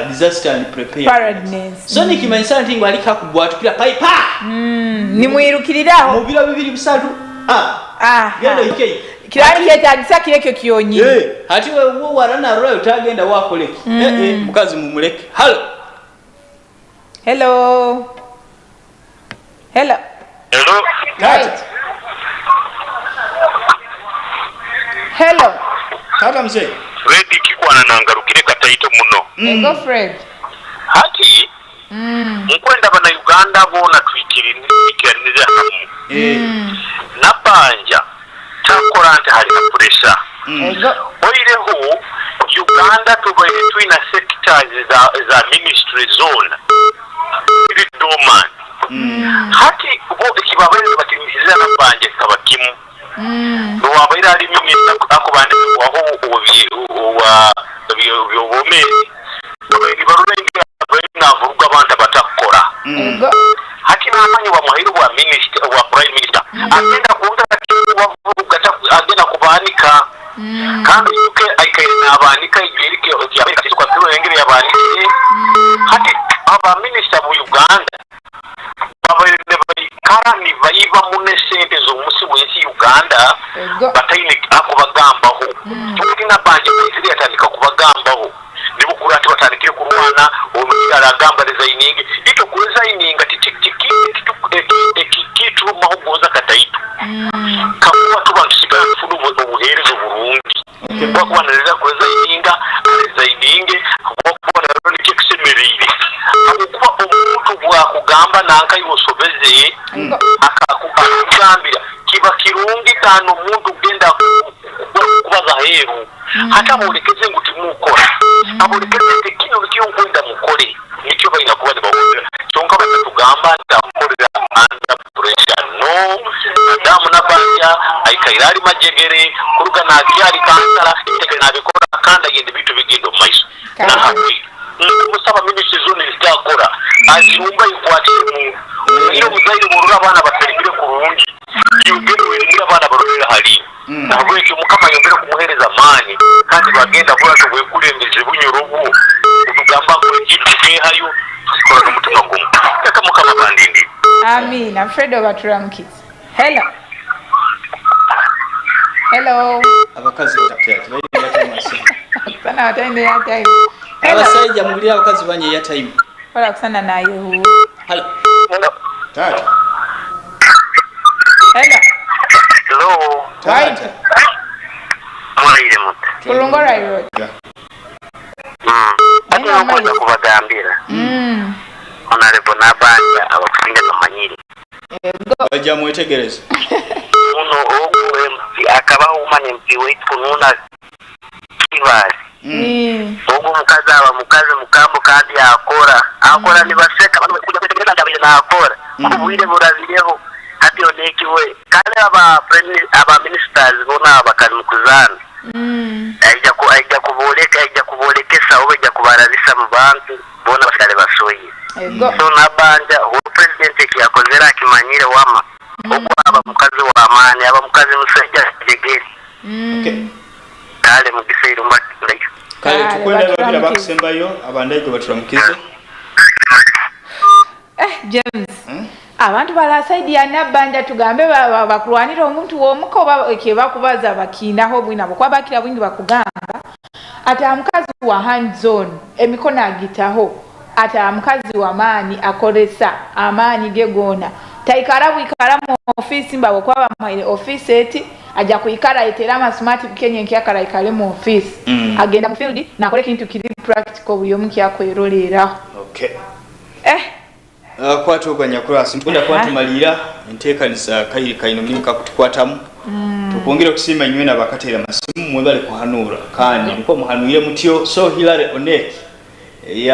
Disaster and preparedness. Preparedness. So nikimanyisa nti ngu alikakugwatukira paipa. Nimwirukiriraho. Mu biro 2 3, ah, genda ohikeyo. Kirali kyetagisa kirekyo kyonyini. Hati we waranarora otagenda wakoleki. Mukazi mumuleke. Hello. Hello. Hello. Hello. Right. Hello. Tata mzee. Fred kikwana nangarukire kataito muno. Ego Fred. Hati nkwenda bana Uganda bona twikiranize hamwe. Nabanja takora nti hari na pressure. Ego. Oireho Uganda tubaire twina sectors za ministry zone. Iri dormant. Hati bo ekibabaire bakinyiriza Nabanja kikaba kimu. Wabaire ari minisita akubandikwaho owa byobwomeezi babaire barura baire navuruga abantu abatakukora. Ego. Hati n'amaanyi bamuhaire bwa minisita bwa prime minister agenda kwongera kubavuruga, agenda kubaanika. Kandi oijuke aikaire n'abaanika erike yabanikire. Hati abaminisita mu Uganda babaire nibaikara nibaiba muno esente z'omusi w'ensi Uganda. Ego. Bataine akubagambaho. Kyokka Nabanja kwizire yatandika kubagambaho, nibukura ati batandikire kurwana. Omukyala agamba resigning, ito kuresigninga kiturumaho goza kataito kakuba tuba ntusigala tufuna obuheereza oburungi. Bwakuba nareza kuresigninga, aresigninge, bwakuba narero nikyo ekishemereire, habwokuba omuntu bwakugamba nanka iwe osobeze, Ego. akakugambira kiba kirungi tano omuntu kugenda kubaza aheeru. Hati abolekeze ngu timukora, abolekeze nti kino nikyo nkwenda mukore, nikyo balina kuba nibawulira. Kyonka batatugamba nti akolera under pressure. No, madamu Nabanja aikaire ali majegere kuruga nakyali kansala, ebiteekere nabikora kandi agenda ebintu bigenda omu maiso. Nahati nkumusaba minisitry zona ezitakora azirumba ikwatire mu iro omuzaire borora abaana batarigire kurungi, yogere werimire abaana barorera hali. Nahabwekyo Mukama yongere kumuheereza amaani, kandi bagenda kura tubwekulembeze bunyoro bwo otugamba ngu ekintu tukeehayo tukikora n'omutima gumu. Leka Mukama bandindi. Amina. Fred obaturamukitse. Hello. Hello. Abakazi batatya. Kusana wataine ya time. Hello. Abasajja mugulire abakazi banye ya time. Wala kusana naye hu. Hello. Hello. Tata. Hello. Hello. Tata. Mulaire muti. Kulungora road. Ate nokwenda kubagambira Honorable Nabanja abakusinga bamanyire. Ego. Bajja mwetegereze. Muno ogu MP akabaho woman MP waitu kununa Kibali. Ogu mukazi aba mukazi mukambo kandi akora nibaseka bano kuja kwetegereza nti abaire nakora obwire burabireho. Hati onekiwe kandi aba ministers bona abakali mukuzaana. Aija kubolekesa oba aija kubarabisa mu bantu bona basigale basoye. Ego. So Nabanja uwo president ekiyakozere akimanyire wama ogu aba mukazi w'amaani, aba mukazi musajja jegere. Kale mugiseire mbakirayo. Kale Kale, tukwenda babira baturamukize. bakusembayo abandayigo baturamukize. James. Abantu bala side ya Nabanja tugambe bakulwanira omuntu w'omuka oba ke bakubaza bakiinaho bwina bwe bakira bwingi bakugamba ati omukazi wa hands on emikono agitaho, ati omukazi w'amaanyi akolesa amaanyi ge goona, taikara bwikara mu ofiisi mba bwe bamuhaire ofiisi eti ajja kwikara etera amasmart bukenye nkyakara ikale mu ofiisi. Agenda mu field nakola ekintu kiri practical buli omu kyakweroleraho. Kwatuuka nyakurasi ntunda kuba tumalira enteekanisa kairi kaino mulimu kakutukwatamu. Tukwongera okusiima nywena nabakateera masimu mwebale kuhanuura kandi niko muhanuire mutyo. So Hilary Onek,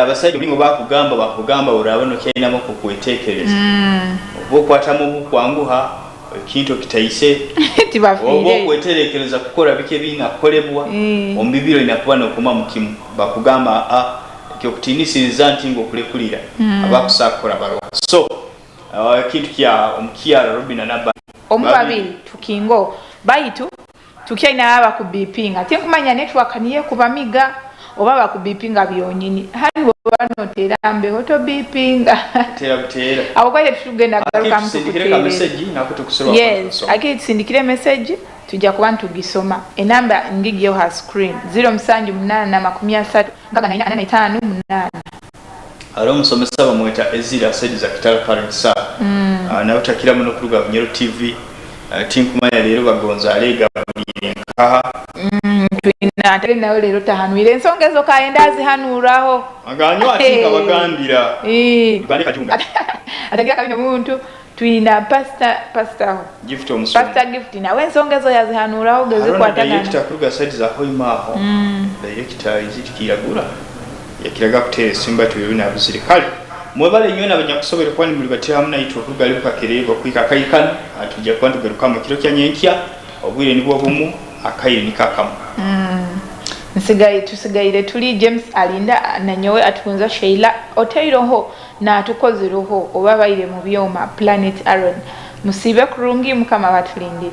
abasajja mulimu bakugamba oraba nokyainamu okukweteekereza. Oba okwatamu obukwanguha ekintu okitaise. Tibafiire. Oba okweterekereza kukora biki ebinakukolebwa. Omu bibiro inakuba nokuma mukimu bakugamba ekyokutiinisiriza nti ng'okulekulira. Abakusaakukora baroho. So ekintu kya omukyala Robina Nabanja. Omu Babiri. babiri tukingo baitu tukyaina aba ku BP nga tinkumanya network niye kubamiga Oba bakubipinga byonyini. Hani bwoba noteera mbeho tobipinga. Tera buteera. Abo kwaite tutugenda garuka tusindikire ka message nako tukusobola. Yes, akiri tusindikire message, tujja kuba ntugisoma. Enamba ngigiyo ha screen, 078 30 64 45 8. Hariho omusomesa bamweta Ezira side za Kitara Parents sa nawe takira muno kuruga Bunyoro TV. Tinkumanya leero bagonza alega bulire nkaha. Tulina ate nawe leero tahanwire ensonga ezo, kayenda azihanuraho. Aganywa ati nga bagambira. Bane kajunga. Atagira kabino muntu. Tulina pastor Gift omusumba. Pastor Gift nawe ensonga ezo yazihanuraho gezikwatagana. Director kuruga side za Hoima aho. Director izikiragura yakiraga kuteera esimba tubibina abuzire. Kale mwebale nnyo n'abanyakusobera kuba nimuli batya hamu naitwe okuruga ali bukakereerwa kuhika akaikano. Tujja kuba ntugaruka mu kiro kya nyenkya, obwire nibwo bumu, akaire niko akamu. Nsigaye tusigaire tuli James Alinda nanyowe atukunza Sheila oteiroho n'atukozeroho oba baire mu byoma Planet Aaron. Musiibe kurungi, Mukama batulindire.